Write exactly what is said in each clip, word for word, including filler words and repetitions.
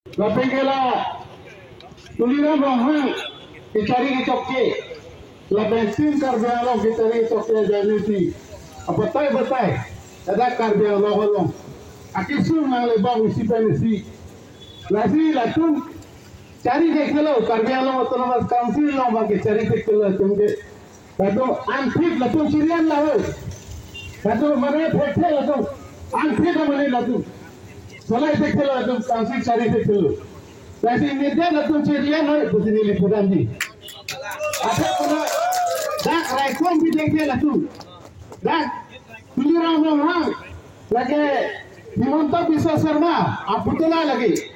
Lapen ke la Tuliram Ronghang kechari kechokche, lapen Team Karbi Anglong kechari kechokche ajoine si abatai batai ladak Karbi Anglong along akesung nanglebang isi pen isi. Lasi latum chari thekthe lo, Karbi Anglong Autonomous Council along abang ke chari thekthe lo latum ke. Latum unfit, latum chirian lo. Latum mane thekthe latum. Unfit mane latum. Solai thekthe lo latum, council chari thekthe lo. Lasi immediate latum chirian lo, pusi neli pudamji. Athe pura dak raikom bi thekthe latum. Dak Tuliram Ronghang, lake Himanta Biswa Sarma aputula lake.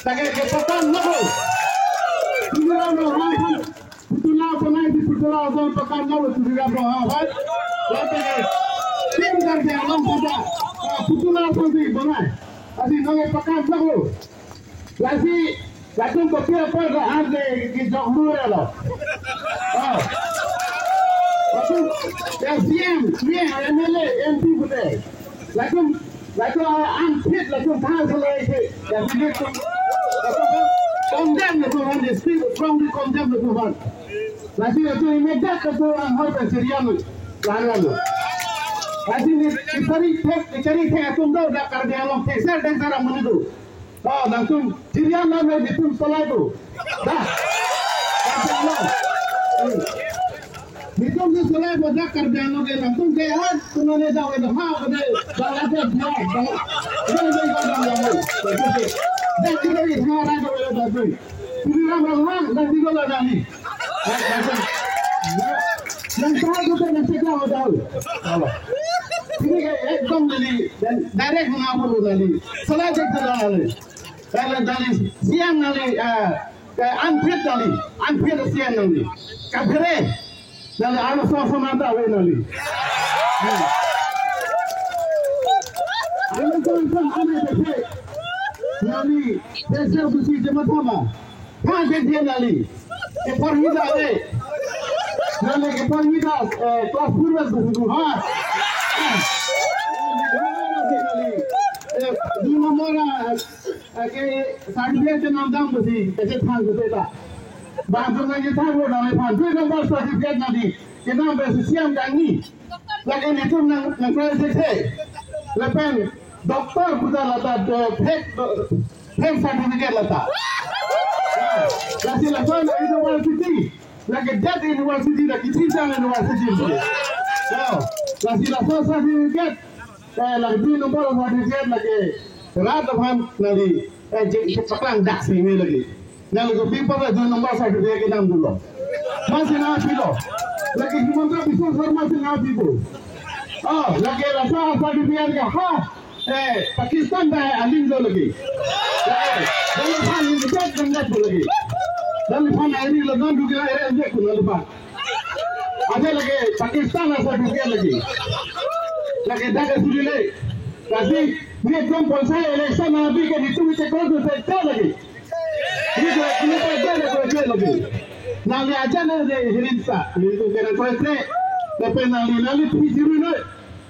Lake kepakam lo. Tuliram Ronghang aphan putula banai di, putula abang pakam lo Tuliram Ronghang aphan. Lake Team Karbi Anglong puta, ah, putula aphan si banai. Lasi nangkepakam lo. Lasi, latum kopi apar dah ande kejok mura lo. Oh. Latum, ya C M, C M, M L A, M P pute. Latum, latum, ah, unfit, latum thang solai ke. Ya, latum, latum condemn latum aphan, this thing strongly condemn latum aphan. Lasi latum immediate latum anghoi pen chirian lo. Lana lo. Lasi ne, kechari thek, kechari thek atum do, dak Karbi Anglong thekser thekser amonit do. Oh, latum chirian lo, netum solai do. Dah. Karbi Anglong. Hmm. Netum si solai do dak Karbi Anglong ke, latum ke ha, tunane dah, dah ha, dah, dah, dah, dah, dah. Dah, dah, dah, dah, dah. Dah, dah, dah, dah, dah, dah. Tuliram Ronghang, dah, dah, dah, dah, dah. Yang tahu tu kan saya tahu tahu. Ini kayak ekdom dari, dari direct mengambil dari. Selain itu dari, dari, dari siang dari, eh, eh, unfit dari, unfit siang dari. Kaphere dari, anu sama-sama tahu dari. Hmm. Anu sama-sama anu dari. Dari, dari sisi jemaat sama. Ha, dia, dia nali. Kepor hida le. Nali kepor hida, eh, kelas pura tu tu ha. Eh, dui nombor, eh, ke certificate ke nam dam besi, kaise than tu ta. Bang tu nang ke than tu nang phan. Dui nombor certificate nali. Ke nam besi siam dangi. Lake netum nang, nang koi thekthe. Lapen doctor puta lata, eh, fake, eh, fake certificate lata. Lasi lason university. Lake dead university, lake teaching university. So, lasi lason certificate. Eh, lake dui nombor certificate lake rat aphan nali, eh, je, je paklang dak si me lake. Nang ko pi pa dui nombor certificate ke nam dolo. Masi nangpilo. Lake Himanta Biswa Sarma si nangpipo. Oh, lake laso certificate ke ha. Eh, Pakistan ta aling do lake. Eh, Delhi phan ni tak dengkat do lake. Delhi phan airi lagan dugi airi dek ko Delhi phan. Ada lake Pakistan a certificate lake. Lake dak suri le. Lasi ni ekdom bonsai election na bi ke netum ite kol do sekta lake. Ini ko, ini ko, ini ko, ini ko. Nangli aja nang de hirin sa, hirin ko kena ko kre. Tapi nangli, nangli pi jiru no.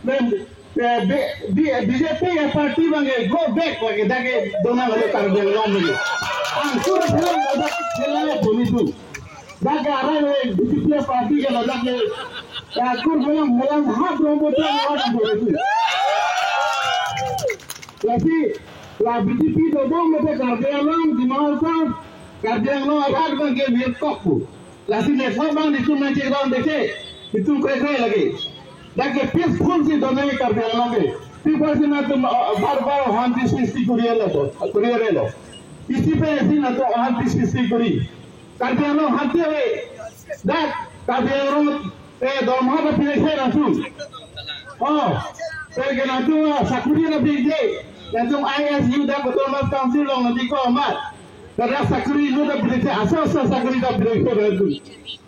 Then, eh, B-, B-, B J P ya party bang ke go back bang ke dak ke dona lalu tar dia ngom ni. Angsur pulang ada selain pun itu. Dak ke arah ni B J P ya party ke dak ke ya kur pulang pulang hak rombo tu orang itu. Lasi, la B J P dobom mete Karbi Anglong, Dima Hasao, Karbi Anglong arat bang ke mir tok pu. Lasi next bang netum nangchek bang deke, netum kre kre lake. Dak ke peaceful si donai Karbi Anglong ke. People si netum, uh, bar bar hanti sisti kuriya lo to, kuriya lo. Isi pe si netum hanti sisti kuri. Karbi Anglong hanti ave. Dak Karbi Anglong, eh, dorma ta pine khe langsung. Oh, pergi langsung, ah, sakuri labi de. Langsung I S U dak Autonomous Council along nanti ko amat. Kada sakuri lu ta pine khe, asal asal sakuri ta pine khe langsung.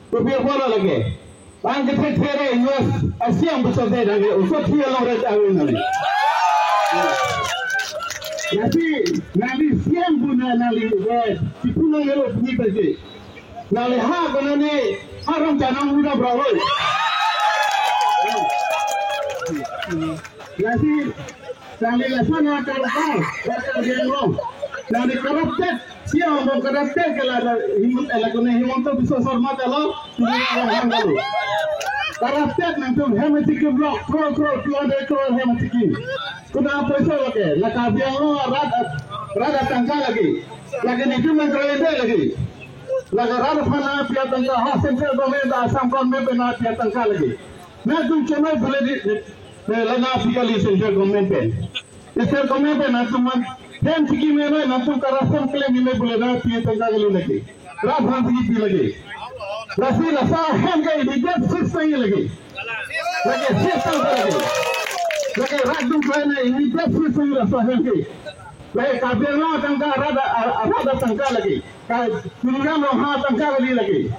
Rupiah bola lagi. Bang kita kere U S, Asia besar saya dah, usut dia lo rasa awin nanti. Nanti, nanti siang pun nanti, eh, si pulang ya lo pergi pergi. Nangli ha konane haram chanang muda bro. Lasi nangli lason akar akar akar dia lo. Nangli corrupted, si ang corrupted ke la, Him-, eh, la kone Himanta Biswa Sarma ta lo, tumi ang hang kalu. Corrupted nangtum hem chiki block, crore, crore, two hundred crore hem chiki. Kuna poisa lake, la Karbi Anglong rat, rat atangka lake. Lake netum nangkroide lake. Lake rat aphan nangpi atangka, ha central government, Assam government pen nangpi atangka lake. Nangtum chomai bule di, di, di, la nangpi kali central government pen. Central government pen nangtum man, hem chiki mena nangtum corruption claim mena bule nangpi atangka kali lake. Rat aphan chiki pi lake. Lasi laso ahem ke immediate seize nangji lake. Lake seize nangji lake. Lake rat atum kali na immediate seize nangji laso ahem ke. Lake Karbi Anglong atangka rat a-, a-, rat atangka lake. Ka Tuliram Ronghang atangka kali lake.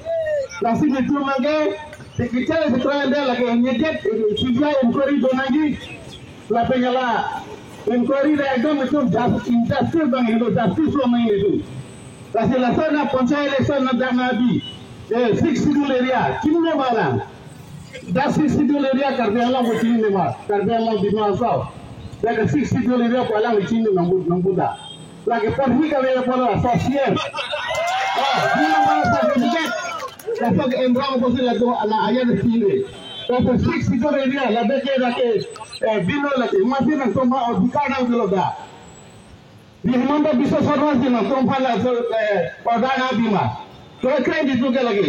Lasi netum abangke, secretary secretary anda lake immediate, C B I inquiry do nangji. Lapen ke la inquiry le ekdom itum just injustice abang itum justice lo abang itum. Lasi laso na panchayat election na dak nangbi, eh, sixth schedule area, chinine ma lang. Dak sixth schedule area Karbi Anglong pu chinine ma, Karbi Anglong Dima Hasao. Dak sixth schedule area pu alang chinine nangpu, nangpu dak. Lake porhi kave pulo laso C M. Ah, Dima Hasao certificate. Laso ke enrong pusi laso ana ayat chinine. Laso sixth schedule area, ladak ke, lake, eh, bino lake, masi nangtum ma adhikar nangpilo dak. Di Himanta Biswa Sarma si nangtum aphan laso, eh, order nangpi ma. Kre kre di tu ke lake.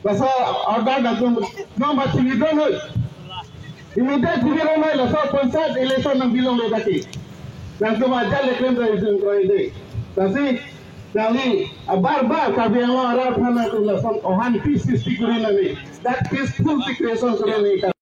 Laso order nangtum, nangtum ma chingidun noi. Immediate chingidun noi, laso panchayat election nangbi longle dak ke. Nangtum ajat le claim ta isun kroi de. Lasi, nangli, ah, bar bar Karbi Anglong arat aphan nangtum lason ohan peace sristi kuri nangji. That peaceful situation kuri nangji.